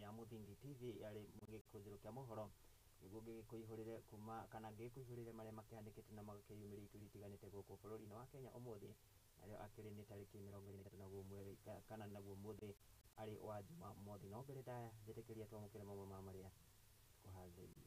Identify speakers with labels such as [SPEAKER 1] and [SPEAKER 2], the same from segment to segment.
[SPEAKER 1] ya Muthingi TV arĩ gĩkũnjĩro kĩa mohoro nĩguo ngĩgĩkũihũrĩre kuma kana ngĩgĩkũihũrĩre marĩa makĩhanĩkĩte na magakĩyumĩria ituri itiganĩte gũkũ bũrũri-inĩ wa Kenya ũmũthĩ narĩo akĩrĩ nĩ tarĩki 23 naguo mweri kana naguo mũthĩ arĩ wa Jumamothi. No mbere ndaya njĩtĩkĩria twamũkĩre mamwe ma marĩa kũharĩrĩirie.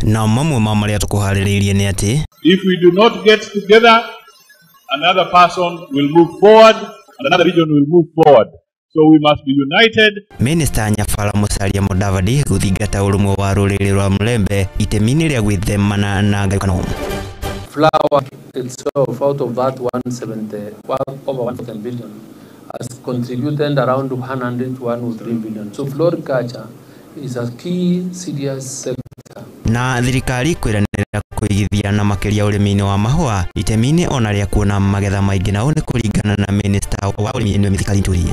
[SPEAKER 2] Na mamwe ma marĩa tũkũharĩrĩirie nĩ atĩ
[SPEAKER 3] if we do not get together, another person will move forward and another region will move forward. So we must be united.
[SPEAKER 2] Minister Nyafala Musalia Mudavadi gũthingata ũrũmwe wa rũrĩrĩ rwa Mulembe itemi-inĩ rĩa gwĩthemana na ngayũkano.
[SPEAKER 4] Flour itself out of that 170, over 110 billion has contributed around 100 to 103 billion. So floriculture is a key serious sector.
[SPEAKER 2] Na thirikari kwĩranĩra kũigithia na makĩria ũrĩmi-inĩ wa mahũa itemi-inĩ ona rĩa kuona magetha maingĩ nao nĩ kũringana na Minister wa ũrĩmi nĩwe Mithika Linturi.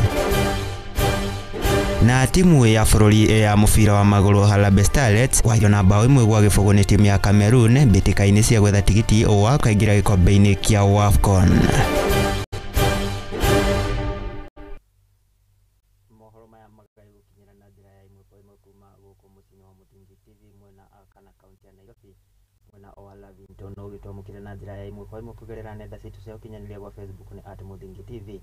[SPEAKER 2] Na timu ya bũrũri ya mũbira wa magũrũ Harambee Starlets kwahĩrio na bao 1-0 nĩ timu ya Cameroon mbĩtĩka-inĩ cia gwetha tigiti wa kũingĩra gĩkombe-inĩ kĩa WAFCON.
[SPEAKER 1] Mohoro maya magagĩgũkinyĩra na njĩra ya ĩmwe kwa ĩmwe kuma gũkũ mũciĩ-inĩ wa Muthingi TV mwena kana kaunti ya Nairobi mwena wa Lavington. No ũgĩtwamũkĩre na njĩra ya ĩmwe kwa ĩmwe kũgerera nenda citũ cia ũkinyanĩria gwa Facebook nĩ @Muthingi TV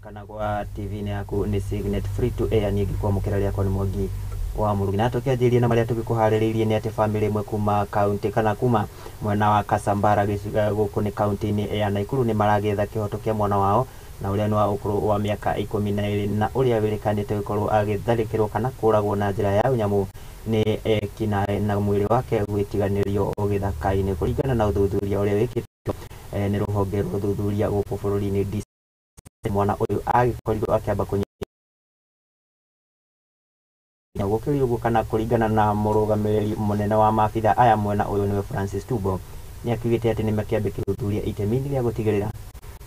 [SPEAKER 1] kana gwa TV-inĩ yaku nĩ Signet Free to Air. Niĩ ngĩkwamũkĩra rĩakwa nĩ Mwangi wa Mũrugi. Na tũkĩanjĩrĩria na marĩa tũgĩkũharĩrĩirie nĩ atĩ bamĩrĩ ĩmwe kuma kaunti kana kuma mwena wa Kasambara gũkũ nĩ kaunti-inĩ ya Nakuru nĩ maragĩetha kĩhoto kĩa mwana wao na ũrĩa nĩ wa ũkũrũ wa mĩaka 12 na ũrĩa wĩrĩkanĩte gũkorwo agĩtharĩkĩrwo kana kũragwo na njĩra ya ũnyamũ nĩ ekinaĩ na mwĩrĩ wake gwĩtiganĩrio gĩthaka-inĩ kũringana na ũthuthuria ũrĩa wĩkĩtwo nĩ rũhonge rwa ũthuthuria gũkũ bũrũri-inĩ DC. Mwana ũyũ agĩkorirwo akĩamba kũnyitwo gũkĩrĩ ũguo kana kũringana na mũrũgamĩrĩri mũnene wa maabitha aya mwena ũyũ nĩwe Francis Tubo nĩ akiugĩte atĩ nĩ makĩambĩkĩra ũthuthuria itemi-inĩ rĩa gũtigĩrĩra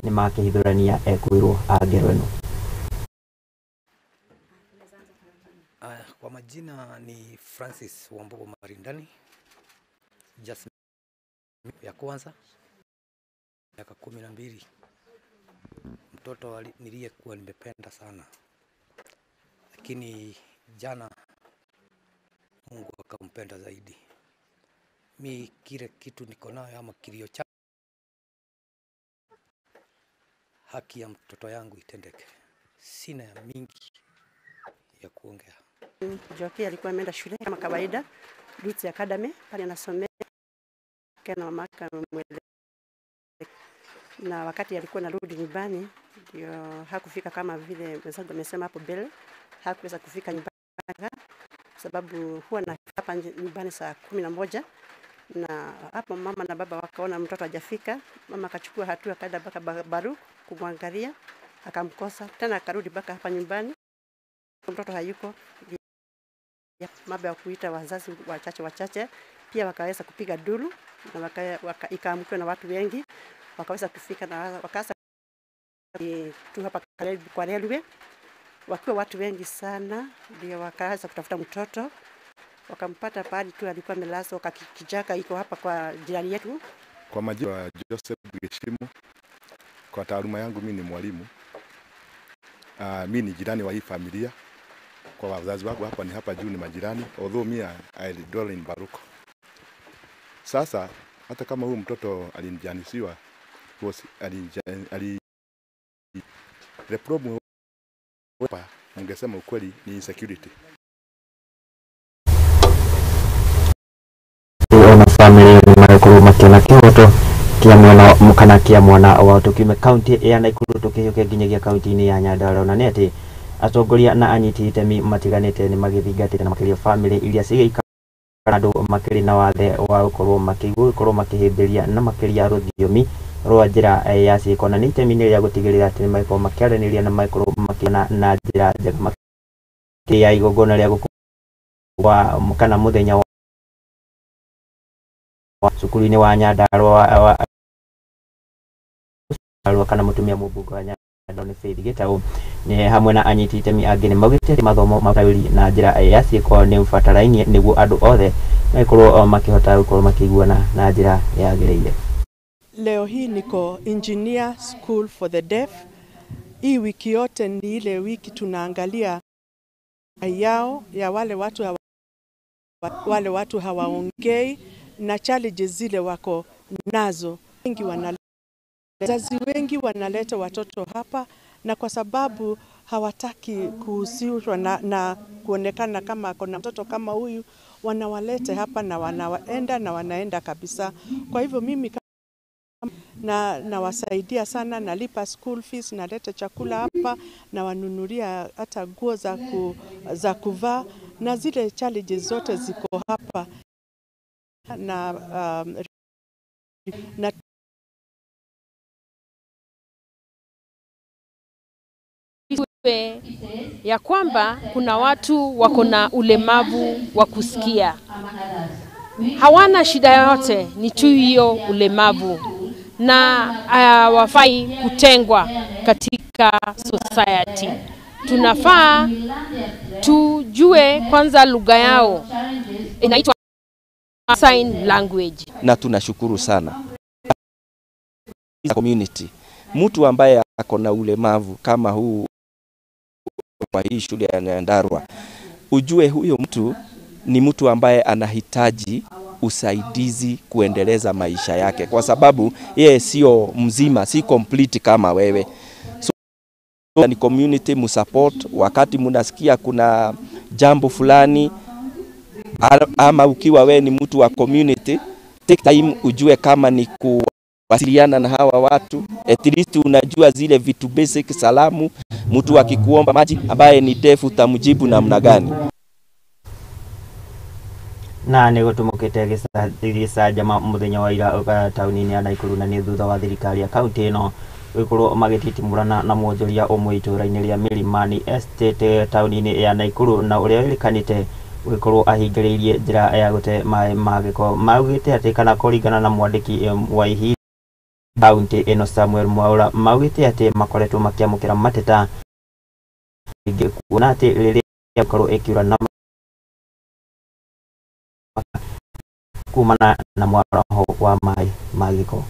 [SPEAKER 1] nĩ makĩhithũrania ekwĩrwo a ngero ĩno.
[SPEAKER 5] Kwa majina ni Francis Wambugu Marindani. Just ya kwanza miaka 12, mtoto niliyekuwa nimependa sana, lakini jana Mungu akampenda zaidi. Mi kile kitu niko nayo ama kilio cha haki ya mtoto yangu itendeke. Sina ya mingi ya kuongea.
[SPEAKER 6] Joki alikuwa ameenda shule kama kawaida, Roots Academy pale anasomea na mama akamwelekeza, na wakati alikuwa anarudi nyumbani ndio hakufika kama vile mwenzangu amesema hapo mbele, hakuweza kufika nyumbani sababu huwa na hapa nyumbani saa 11, na hapo mama na baba wakaona mtoto hajafika. Mama akachukua hatua akaenda mpaka Baru kumwangalia, akamkosa tena, akarudi mpaka hapa nyumbani mtoto hayuko. Mambo ya kuita wazazi wachache wachache pia wakaweza kupiga dulu na ikaamkiwa na watu wengi wakaweza kufika na wakaanza tu hapa kwa railway wakiwa watu wengi sana, ndio wakaanza kutafuta mtoto wakampata pale tu alikuwa amelazwa kwa kijaka iko hapa kwa jirani yetu.
[SPEAKER 7] Kwa majina Joseph Geshimu, kwa taaluma yangu mimi ni mwalimu. Mimi ni jirani wa hii familia. Kwa wazazi wangu hapa ni hapa juu ni majirani, although me I dwell in Baruko. Sasa hata kama huyu mtoto alinjanisiwa, the problem hapa mungesema ukweli ni insecurity.
[SPEAKER 1] Ona family ni marekuru makĩona kĩhoto kĩa mwana kana kĩa mwana wao. Tukiume kaunti ya Nakuru tukihiũke nginyagia kaunti-inĩ ya Nyandarua, na nĩ atĩ atongoria na anyiti itemi matiganĩte nĩ magĩthingatĩte na makĩria family iria cigĩikara andũ makĩrĩ na wathe wa gũkorwo makĩigua gũkorwo makĩhĩmbĩria na makĩria rũthiomi rwa njĩra ya ciĩko, na nĩ itemi-inĩ rĩa gũtigĩrĩra atĩ nĩ magĩkorwo makĩaranĩria na magĩkorwo makĩona na njĩra njega makĩria ya igongona rĩa gũkũngũĩra kana mũthenya wa cukuru-inĩ wa Nyandarua wa kana mũtumia mũmbunge wa Nyandarua nĩ Faith Gitau Nĩ hamwe na anyiti itemi angĩ nĩ maugĩte atĩ mathomo ma taũri na njĩra ya ciĩko nĩ ũbatarainie nĩguo andũ othe magĩkorwo makĩhota gũkorwo makĩiguana na njĩra yagĩrĩire.
[SPEAKER 8] Leo hii niko Engineer School for the Deaf. Hii wiki yote ni ile wiki tunaangalia yao ya wale watu hawaongei na challenges zile wako nazo. Wazazi wengi wanaleta watoto hapa, na kwa sababu hawataki kuhusishwa na kuonekana kama kuna mtoto kama huyu, wanawaleta hapa na wanaenda na wanaenda kabisa. Kwa hivyo mimi na nawasaidia sana, nalipa school fees, naleta chakula hapa, na wanunulia hata nguo za kuvaa, na zile challenges zote ziko hapa na
[SPEAKER 9] ya kwamba kuna watu wako na ulemavu wa kusikia. Hawana shida yoyote, ni tu hiyo ulemavu, na hawafai kutengwa katika society. Tunafaa tujue kwanza lugha yao inaitwa sign language.
[SPEAKER 10] Na tunashukuru sana community, mtu ambaye ako na ulemavu kama huu kwa hii shule ya Nyandarua, ujue huyo mtu ni mtu ambaye anahitaji usaidizi kuendeleza maisha yake, kwa sababu yeye sio mzima, si complete kama wewe. So ni community msupport wakati mnasikia kuna jambo fulani, ama ukiwa wewe ni mtu wa community, take time ujue kama ni kuwasiliana na hawa watu, at least unajua zile vitu basic, salamu, mtu akikuomba maji ambaye ni deaf utamjibu namna gani.
[SPEAKER 1] Na nĩ gũtũmũkĩte gĩcanjama mũthenya wa ira taũni-inĩ ya Naikuru, na nĩ thutha wa thirikari ya kaunti ĩno gũkorwo magĩtitimũrana na mwonjoria ũmwe itũũra-inĩ rĩa Milimani Estate taũni-inĩ ya Naikuru, na ũrĩa wĩrĩkanĩte gũgĩkorwo ahingĩrĩirie njĩra ya gũte maĩ ma gĩko. Maugĩte atĩ kana kũringana na mwandĩki wa ihinda kaunti ĩno Samuel Mwaura, maugĩte atĩ makoretwo makĩamũkĩra mateta kuona atĩ rĩrĩa gũkorwo ĩkiura na kumana na mwaraho wa maĩ ma gĩko.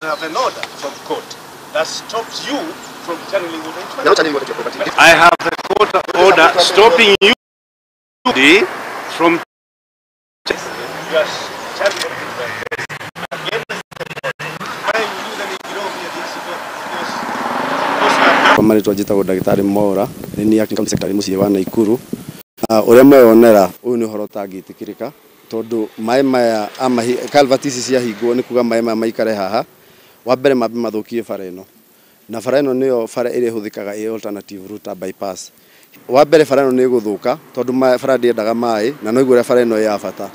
[SPEAKER 11] I have an order from court that stops you from channeling water into my property. I have a court order stopping you from channeling into my place against the court. Why you then ignore me this because
[SPEAKER 12] Kwa marĩtwa njĩtagwo ndagĩtarĩ Mwaura, nĩ niĩ acting county secretary mũciĩ wa Naikuru. Ũrĩa mweyonera ũyũ nĩ ũhoro ũtangĩtĩkĩrĩka, tondũ maĩ maya culvert ici ciahingwo nĩ kuga maĩ maya maikare haha, wa mbere mambe mathũkie bara ĩno, na bara ĩno nĩyo bara ĩrĩa ĩhũthĩkaga ĩ alternative route ta bypass. Wa mbere bara ĩno nĩ ĩgũthũka tondũ bara ndĩendaga maĩ, na no igũrĩa bara ĩno ĩ ya bata.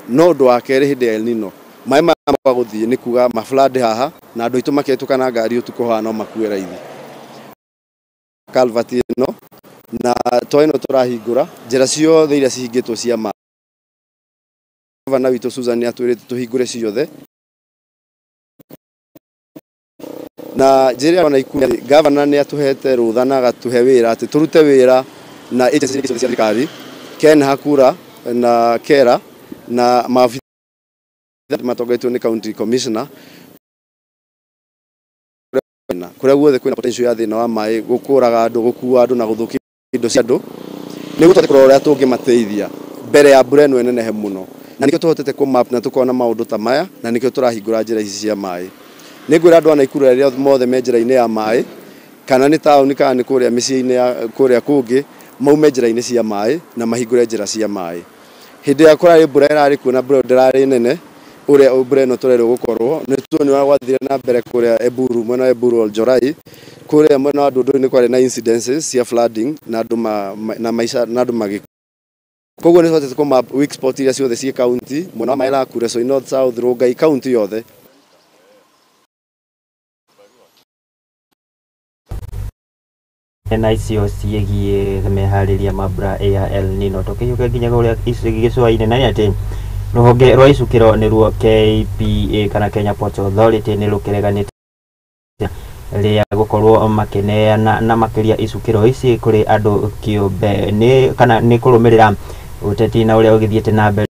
[SPEAKER 12] No ũndũ wa kerĩ hĩndĩ ya El Nino maĩ maya maga gũthiĩ nĩ kuga ma flood haha, na andũ aitũ makĩhĩtũka na ngari ũtukũ haha no makue raithi. Culvert ĩno na to ĩno tũrahingũra njĩra ciothe iria cihingĩtwo cia maĩ, gavana witũ Susan nĩ atwĩrĩte tũhingũre ciothe, na njĩra ya Naikuru gavana nĩ atũhete rũtha na agatũhe wĩra atĩ tũrute wĩra na agency ciothe cia thirikari, Ken Hakura na Kera na maabitha matongoretio nĩ county commissioner, kũrĩa guothe kwĩna potential ya thĩna wa maĩ gũkũraga andũ, gũkua andũ na gũthũkia indo cia andũ, nĩguo tũhote kũrora ũrĩa tũngĩmateithia mbere ya mbura ĩno ĩnenehe mũno. Na nĩkĩo tũhotete kũ map na tũkona maũndũ ta maya, na nĩkĩo tũrahingũra njĩra ici cia maĩ. Nĩngwĩra andũ a Naikuru arĩa mothe me njĩra-inĩ ya maĩ, kana nĩ taũni kana nĩ kũrĩa mĩciĩ-inĩ ya kũrĩa kũngĩ, maume njĩra-inĩ cia maĩ na mahingũre njĩra cia maĩ. Hĩndĩ ĩrĩa kũrarĩ mbura ĩrarĩ kuo na mbura ĩyo ndĩrarĩ nene, ũrĩa mbura ĩno tũrerwo gũkorwo, nĩ tuone ũrĩa gwathire na mbere kũrĩa Eburu, mwena wa Eburu Oljorai, kũrĩa mwena wa Ndũndũri nĩ kwarĩ na incidences cia flooding na andũ na maica na andũ magĩkua. Koguo nĩ tũhotete kũ map weak spot iria ciothe ciĩ county, mwena wa Maela, Kuresoi North, South, Rongai, county yothe.
[SPEAKER 1] Na icio ciĩgiĩ meharĩria ma mbura ya El Nino tũkĩhiũka nginya kũrĩa gĩcũa-inĩ, na nĩ atĩ rũhonge rwa icukĩro nĩruo KPA kana Kenya Ports Authority nĩ rũkĩreganĩte rĩa gũkorwo makĩneana na makĩria icukĩro ici kũrĩ andũ kĩũmbe nĩ kana nĩ kũrũmĩrĩra ũteti na ũrĩa ũgĩthiĩte na mbere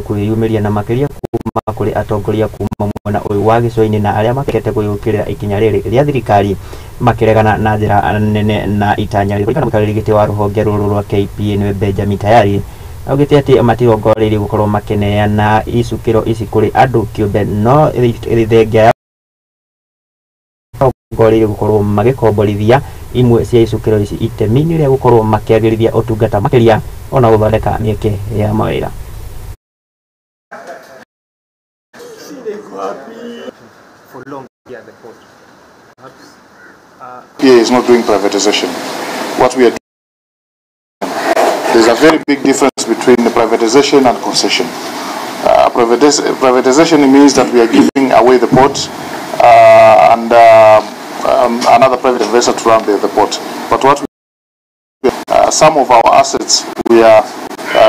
[SPEAKER 1] kwĩyumĩria na makĩria kuma kũrĩ atongoria kuma mwena ũyũ wa gĩcũa-inĩ na arĩa makĩte kwĩyũkĩrĩra ikinya rĩrĩ rĩa thirikari makĩregana na njĩra nene na itanya rĩrĩ. Mũikarĩri gĩtĩ wa rũhonge rũrũ rwa KPA nĩwe Benjamin Tayari augĩte atĩ matirongoreirie gũkorwo makĩneana icukĩro ici kũrĩ andũ kĩũmbe no thengia marongoreirie gũkorwo magĩkomborithia imwe cia icukĩro ici itemi-inĩ rĩa gũkorwo makĩagĩrithia ũtungata makĩria ona gũthondeka mĩeke ya mawĩra.
[SPEAKER 13] Is not doing privatization. What we are doing, there's a very big difference between the privatization and concession. Privatization means that we are giving away the port and another private investor to run the port. But what we, some of our assets, we are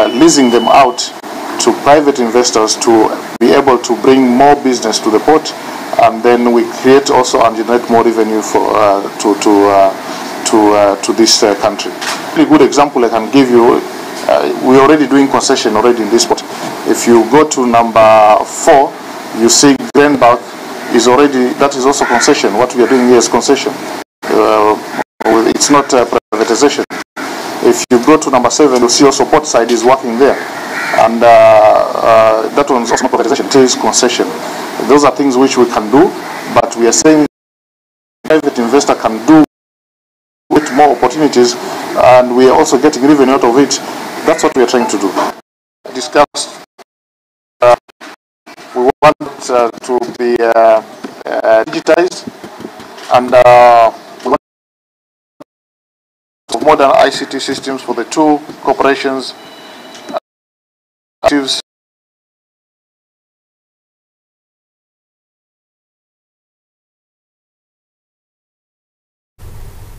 [SPEAKER 13] leasing them out to private investors to be able to bring more business to the port, and then we create also and generate more revenue for to this country. A good example I can give you, we're already doing concession already in this port. If you go to number 4, you see Greenberg is already, that is also concession. What we are doing here is concession. It's not privatization. If you go to number 7, you see also port side is working there. And that one's also not privatization, it is concession. Those are things which we can do, but we are saying private investor can do with more opportunities, and we are also getting revenue out of it. That's what we are trying to do. Discussed, we want to be digitized, and we want modern ICT systems for the two corporations.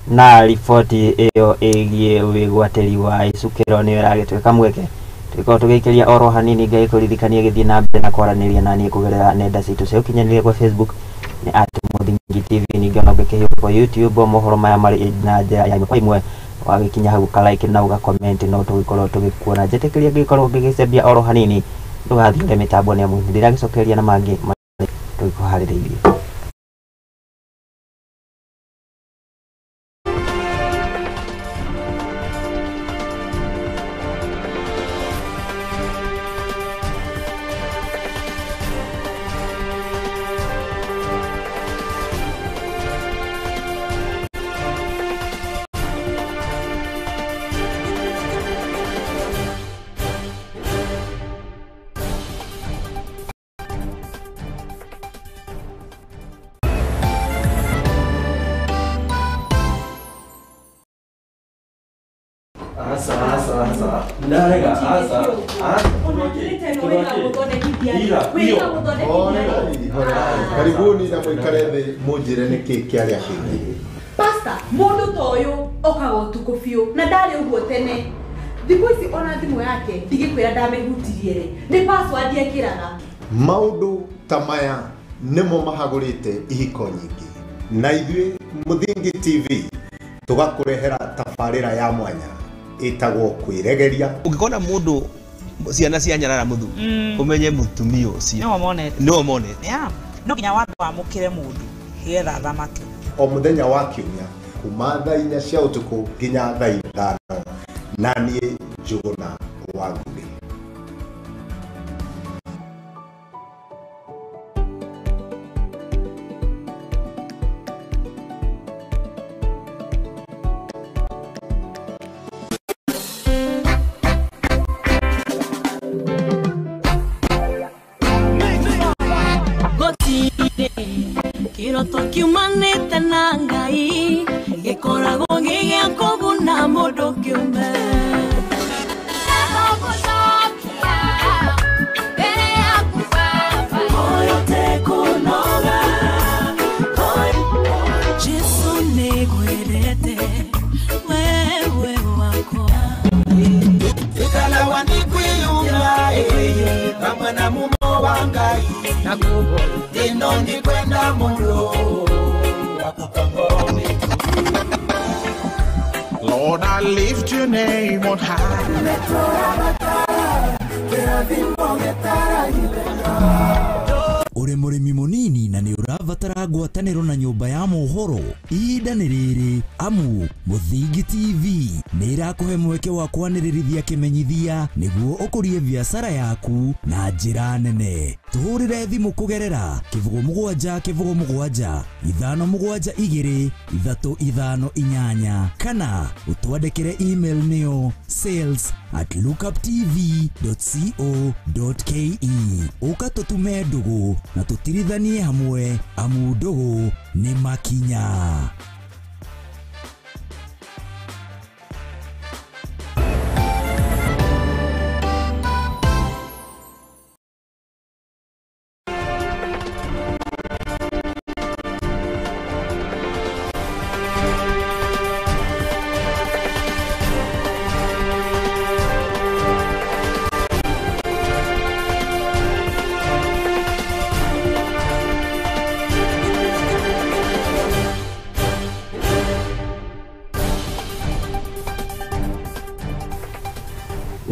[SPEAKER 1] Na riboti ĩyo ĩgiĩ wĩgwatĩri wa icukĩro nĩyo ĩragĩtuĩka mweke tũgĩkorwo tũgĩikĩria oro hanini. Ngai kũririkania gĩthiĩ na mbere na kwaranĩria na niĩ kũgerera nenda citũ cia ũkinyanĩria kwa Facebook nĩ @Muthingi TV, ningĩ ona ũngĩkĩhiũka kwa YouTube mohoro maya marĩ na njĩra ya ĩmwe kwa ĩmwe wagĩkinya hau ũka like na ũga comment no tũgĩkorwo tũgĩkuona. Njĩtĩkĩria ngĩkorwo ngĩgĩcembia oro hanini ndũgathiĩ ũre mĩtambo nĩ amu ndĩragĩcokereria na mangĩ tũgĩkũharĩrĩirie.
[SPEAKER 14] Karibuni na mwikare thĩ mũnjĩre nĩkĩ kĩarĩa kĩngĩ.
[SPEAKER 15] Pastor, mũndũ ta ũyũ okaga ũtukũ biũ na ndarĩ ũguo tene. Thikũ ici ona thimũ yake ndigĩkwĩra ndamĩhutirie rĩ, nĩ password ekĩraga.
[SPEAKER 14] Maũndũ ta maya nĩmo mahagũrĩte ihiko nyingĩ, na ithuĩ Muthingi TV tũgakũrehera tabarĩra ya mwanya ĩtagwo kwĩregeria.
[SPEAKER 16] Ũngĩkona mũndũ ciana cia nyarara mũthuri ũmenye mũtumia ũcio nĩwe monete.
[SPEAKER 17] No nginya wambe wamũkĩre mũndũ nĩgetha athamake.
[SPEAKER 14] O mũthenya wa kiumia kuma thaa 4 cia ũtukũ nginya thaa 5, na niĩ Njũgũna wa Ngũgĩ.
[SPEAKER 18] Kiroto kiumanĩte na Ngai gĩkoragwo gĩ gĩa kũguna mũndũ kĩũmbe. Jesu nĩngwendete wewe wakwa.
[SPEAKER 19] Ikalawa nikwiyumba hamwe na mumo wa Ngai ino ndikwenda muno. your name on high.
[SPEAKER 20] Ũrĩ mũrĩmi mũnini na nĩ ũrabatara ngwatanĩro na nyũmba ya mohoro, ihinda nĩ rĩrĩ amu Mũthingi TV nĩ ĩrakũhe mweke wa kwanĩrĩrithia kĩmenyithia nĩguo ũkũrie biacara yaku na njĩra nene. Tũhũrĩre thimũ kũgerera 07 07 572 358 kana ũtwandĩkĩre email nĩyo sales@lookuptv.co.ke. Ũka tũtume ndũgũ na tũtirithanie hamwe amu ndũgũ nĩ makinya.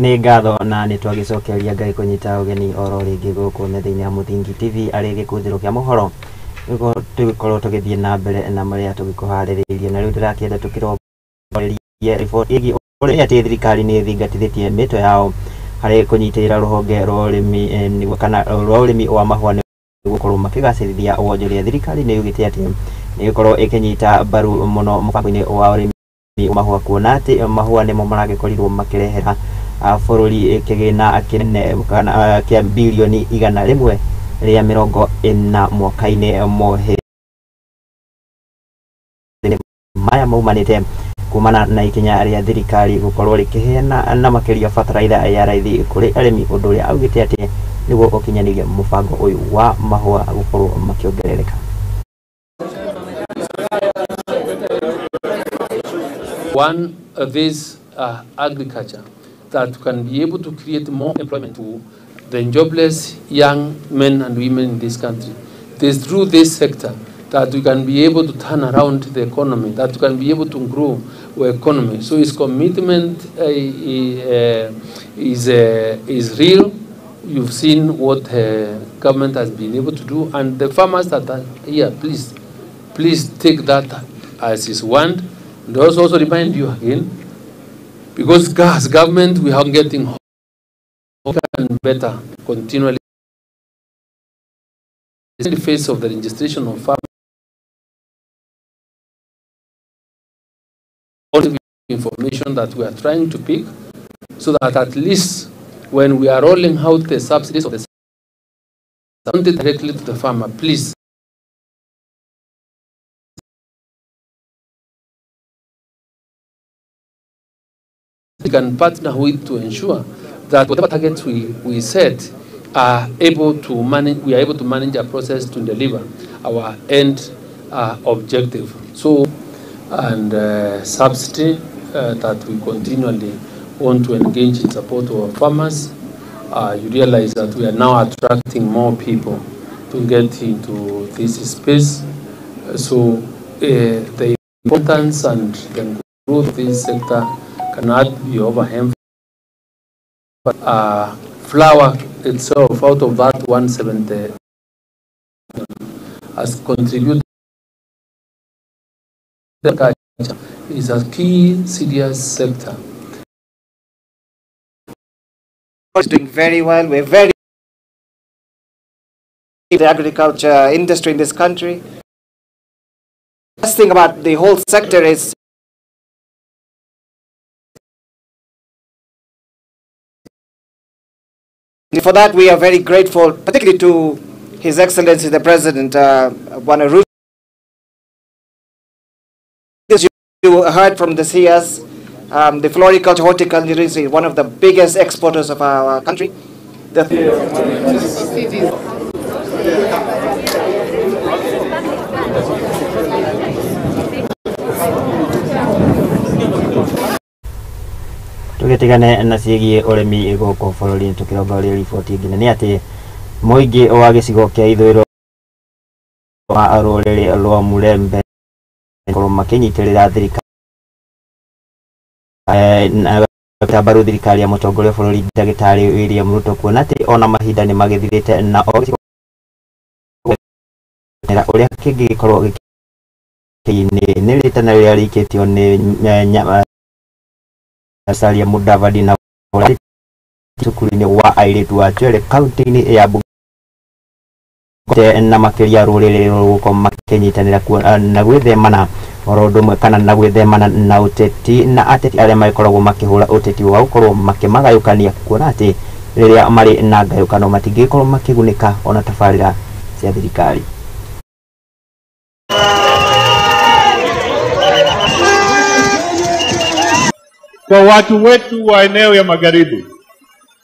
[SPEAKER 1] Nĩ ngatho na nĩ twagĩcokeria Ngai kũnyita ũgeni oro rĩngĩ gũkũ metha-inĩ ya Mũthingi TV arĩ gĩkũnjĩro kĩa mohoro nĩguo tũgĩkorwo tũgĩthiĩ na mbere na marĩa tũgĩkũharĩrĩirie. Na rĩu ndĩrakĩenda tũkĩrongorerie riboti ĩgiĩ ũrĩa atĩ thirikari nĩ ĩthingatithĩtie mĩtwe yao harĩ kũnyitĩrĩra rũhonge rwa ũrĩmi kana rwa ũrĩmi wa mahũa nĩguo gũkorwo makĩgacĩrithia wonjoria. Thirikari nĩ yugĩte atĩ nĩ ĩgũkorwo ĩkĩnyita mbaru mũno mũbango-inĩ wa ũrĩmi wa mahũa, kuona atĩ mahũa nĩmo maragĩkorirwo makĩrehera bũrũri kĩgĩna kĩnene kana kĩa bilioni 140 mwaka-inĩ mũhĩtũku. Maya maumanĩte kumana na ikinya rĩa thirikari gũkorwo rĩkĩheana na makĩria bataraitha ya raithi kũrĩ arĩmi, ũndũ ũrĩa augĩte atĩ nĩguo ũkinyanĩrie mũbango ũyũ wa mahũa gũkorwo makĩongerereka.
[SPEAKER 4] One of these agriculture that can be able to create more employment to the jobless young men and women in this country. It is through this sector that we can be able to turn around the economy, that we can be able to grow our economy. So his commitment is real. You've seen what government has been able to do, and the farmers that are here, please, please take that as his word. And also remind you again, because as government we are getting and better continually in the face of the registration of farmers. All the information that we are trying to pick, so that at least when we are rolling out the subsidies of the directly to the farmer, please we can partner with to ensure that whatever targets we set are able to manage, we are able to manage our process to deliver our end objective. So, and subsidy that we continually want to engage in support of our farmers. You realize that we are now attracting more people to get into this space. So the importance and the growth of this sector cannot be overemphasized. Flour itself, out of that 170, has contributed. Is a key serious sector.
[SPEAKER 21] It's doing very well. We're very the agriculture industry in this country. The best thing about the whole sector is for that we are very grateful, particularly to His Excellency the President, Bwana Ruto. As you heard from the CS, the floriculture horticulture industry is one of the biggest exporters of our country. The
[SPEAKER 1] Tũgĩtigane na ciĩgiĩ ũrĩmi gũkũ bũrũri-inĩ, tũkĩrongoreria riboti ĩngĩ nĩ atĩ mũingĩ wa gĩcigo kĩa ithũĩro wa rũrĩrĩ rwa Mulembe gũkorwo makĩnyitĩrĩra thirikari Na mbaru thirikari ya mũtongoria wa bũrũri ndagĩtarĩ William Ruto kuona atĩ ona mahinda nĩ magĩthirĩte na o ũrĩa kĩngĩgĩkorwo gĩkĩ nĩ rĩtana rĩrĩa rĩikĩtio nĩ Musalia Mudavadi na cukuru-inĩ wa airĩtu wa Chwele kaunti-inĩ ya Bungoma na makĩria rũrĩrĩ rũgũkorwo makĩnyitanĩra na gwĩthemana oro ũndũ ũmwe kana na gwĩthemana na ũteti na ateti arĩa magĩkoragwo makĩhũra ũteti wa gũkorwo makĩmagayũkania kuona atĩ rĩrĩa marĩ na ngayũkano matingĩkorwo makĩgunĩka ona tabarĩra cia thirikari.
[SPEAKER 3] Kwa watu wetu wa eneo ya magharibi,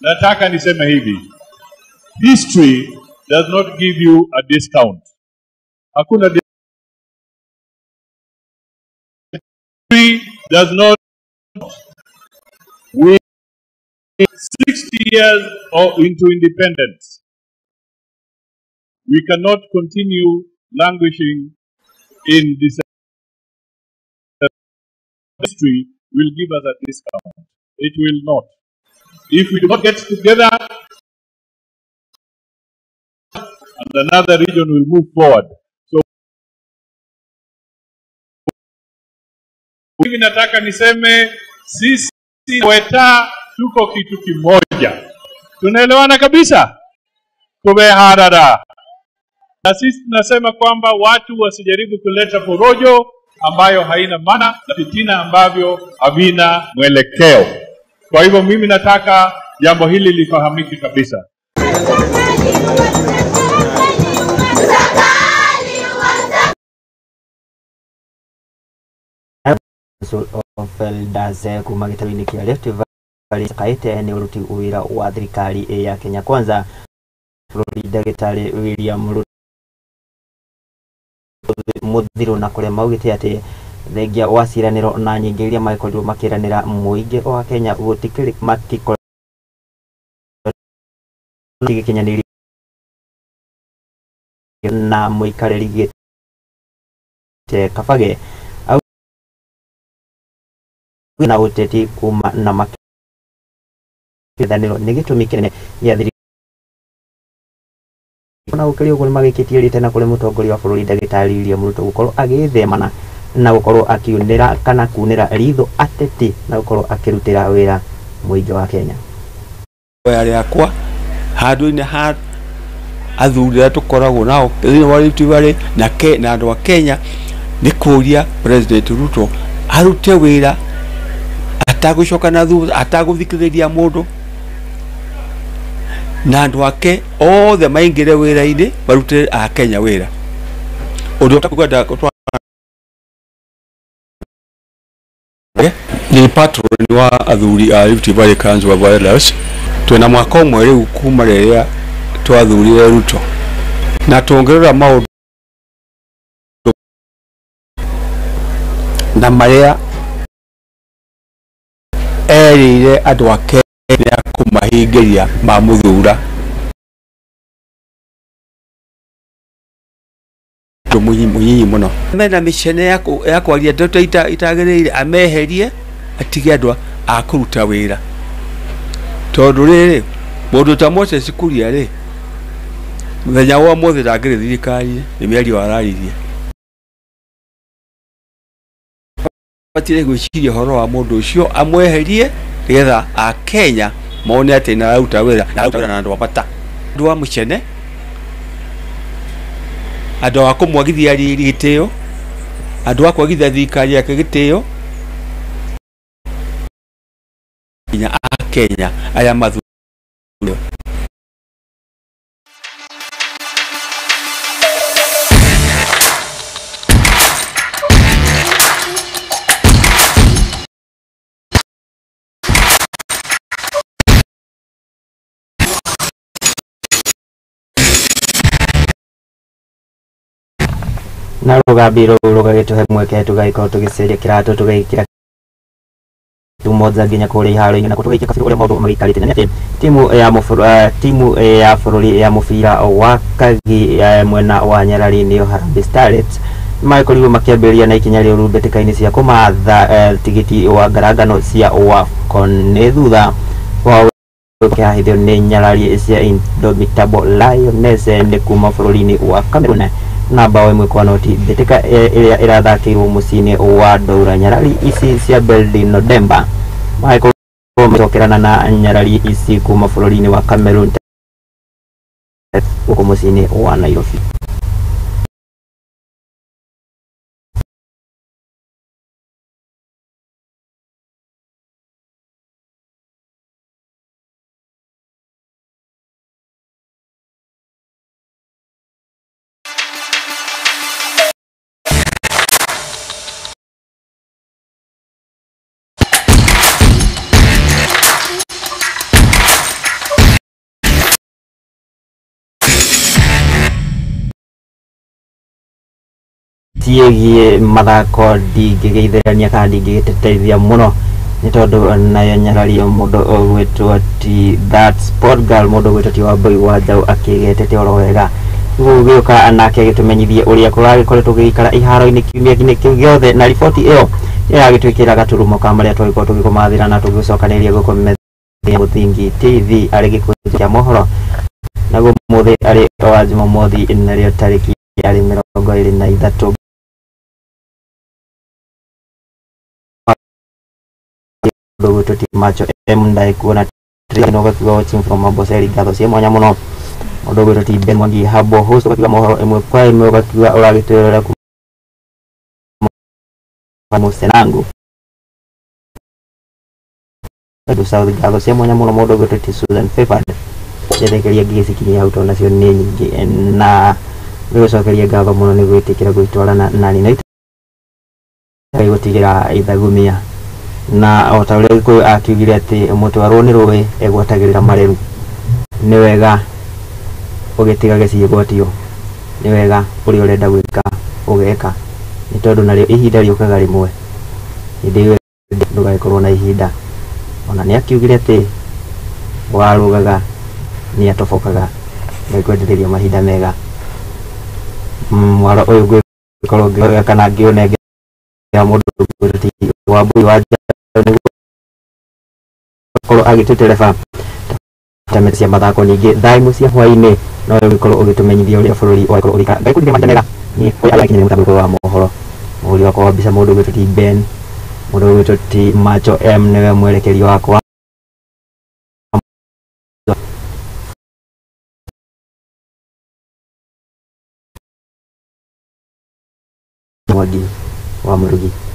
[SPEAKER 3] nataka niseme hivi: history does not give you a discount. Hakuna history does not. We 60 years or into independence, we cannot continue languishing in this. History will give us a discount. It will not. If we do not get together, and another region will move forward. So, hivi nataka niseme sisi Weta tuko kitu kimoja. Tunaelewana kabisa? Kubeharara. Na sisi tunasema kwamba watu wasijaribu kuleta porojo ambayo haina maana na fitina ambavyo havina mwelekeo. Kwa hivyo mimi nataka jambo hili lifahamike kabisa.
[SPEAKER 1] Council of Elders kuma gĩtarũ-inĩ kĩa Rift Valley kaĩte nĩ ũruti wĩra wa thirikari ya Kenya Kwanza bũrũri ndagĩtarĩ William Ruto mũthiru na kũrĩa maugĩte atĩ thengia wa ciĩranĩro na nyingĩ iria magĩkorirwo makĩranĩra mũingĩ wa Kenya gũtikĩrĩ matikorwo gĩkinyanĩirio na mũikarĩri gĩtĩ Kabage na ũteti kuma na makĩthanĩro nĩ gĩtũmi kĩnene gĩa thirikari na gũkĩrĩ ũguo nĩmagĩkĩtie rĩtana kũrĩ mũtongoria wa bũrũri ndagĩtarĩ William Ruto gũkorwo agĩthemana na gũkorwo akiunĩra kana kunĩra ritho ateti na gũkorwo akĩrutĩra wĩra mũingĩ wa Kenya.
[SPEAKER 22] Ihoya rĩakwa handũ-inĩ ha athuri arĩa tũkoragwo nao thĩinĩ wa Rift Valley na andũ a Kenya nĩ kũria President Ruto arute wĩra atagũcoka na thutha, atagũthikĩrĩria mũndũ, na andũ ake othe maingĩre wĩra-inĩ marutĩre a Kenya wĩra. Ũndũ ũtakwenda ni patron wa athuri a Rift Valley Council of Elders. Twĩna mwaka ũmwe rĩu kuma rĩrĩa twathurire Ruto, na tũngĩrora maũndũ na marĩa erĩire andũ a Kenya kũmahingĩria mamũthura mũnyinyi mũno. Mena mĩcene ya kwaria ndeto itagĩrĩire, ameherie atige andũ a kũruta wĩra, tondũ rĩrĩ mũndũ ta Moses Kuria rĩ mũthenya wa ũmũthĩ ndangĩrĩ thirikari-inĩ, nĩ mĩario araririe. Batire gwĩciria ũhoro wa mũndũ ũcio amweherie nĩgetha a Kenya mone atĩ nĩ araruta wĩra na araruta wĩra na andũ a bata, andũ a mũcene, andũ a kũmwagithia riri gĩtĩo, andũ a kwagithia thirikari yake gĩtĩo, nginya a Kenya arĩa mathurire.
[SPEAKER 1] Na rũgambi rũu rũgagĩtũhe mweke tũgagĩkorwo tũgĩceria kĩratũ tũgagĩkĩra tumoja nginya kũrĩa iharo-inĩ na tũgaikia kabiri ũrĩa maũndũ magĩikarĩte. Na nĩ atĩ timu ya bũrũri ya mũbira wa kagi mwena wa Nyarari nĩyo Harambee Starlets Magĩkorirwo makĩambĩrĩria na ikinya rĩũru mbĩtĩka-inĩ cia kũmatha tigiti wa ngarangano cia WAFCON nĩ thutha wa kĩhahithio nĩ nyarari cia Indomitable Lioness nĩ kuma bũrũri-inĩ wa Cameroon na bao 1-0 mbĩtĩka ĩrĩa ĩrathakĩirwo mũciĩ-inĩ wa Doura. Nyarari ici cia Beldino Demba magĩkorwo magĩcokerana na nyarari ici kuma bũrũri-inĩ wa Cameroon gũkũ mũciĩ-inĩ wa Nairobi. Ciĩgiĩ mathako ndingĩgeithĩrania kana ndingĩgĩteteithia mũno nĩ tondũ nayo nyarari mũndũ ũgwĩtwo ti that sport girl mũndũ ũgwĩtwo ti Wambui wa Njaũ akĩgetete oro wega gũgĩũka nake agĩtũmenyithie ũrĩa kũragĩkoretwo gũgĩikara iharo-inĩ kiumia kĩu gĩothe na riboti ĩyo ĩragĩtwĩkĩra gaturumo ka marĩa twagĩkorwo tũgĩkũmathĩra na tũgĩcokanĩria gũkũ metha Mũthingi TV arĩ gĩkundi kĩa mohoro naguo mũthĩ arĩ wa Jumamothi narĩo tarĩki arĩ 23 ndũgwĩtwo ti Macho M ndaikuona ũgakiuga watching from Amboseli ngatho cia mwanya mũno. Mũndũ ũgwĩtwo ti Ben Mwangi Habo host ũgakiuga mohoro 1/1 ũgakiuga ũragĩtwĩrorera kuma Musenangu Edu South ngatho cia mwanya mũno. Mũndũ ũgwĩtwo ti Susan Favored njethekeria ngĩgĩcikinyia hau tondũ nacio nĩ nyingĩ na ngĩgũcokeria ngatho mũno nĩ gwĩtĩkĩra gwĩtwarana nani na gũtigĩra ithagumia na o ta ũrĩa Gĩkũyũ akiugire atĩ mũtwarwo nĩ rũĩ egwatagĩrĩra mareru. Nĩ wega ũgĩtigage ciĩgwatio, nĩ wega ũrĩa ũrenda gwĩka ũgeka, nĩ tondũ narĩo ihinda rĩũkaga rĩmwe, hĩndĩ ĩyo ndũgagĩkorwo na ihinda. Ona nĩ akiugire atĩ warũgaga nĩ atobokaga. Nĩngwendereria mahinda mega. Mwaro ũyũ ngũgĩkorwo ngĩoya kana ngĩũnengera mũndũ ũgwĩtwo ti Wambui wa Njaũ nĩguo akorwo agĩtũtereba ta cia mathako ningĩ thaa 1 cia hwaĩ-inĩ no ũgĩkorwo ũgĩtũmenyithia ũrĩa bũrũri wakorwo ũgĩikara. Ngai kũrire mahinda mega nĩ ũrĩa arakinyĩria mũtambo wa mohoro mũhũri wakwa wa mbica mũndũ ũgwĩtwo ti Ben, mũndũ ũgwĩtwo ti Macho M nĩwe mwerekeri wakwa. Mwangi wa Mũrugi.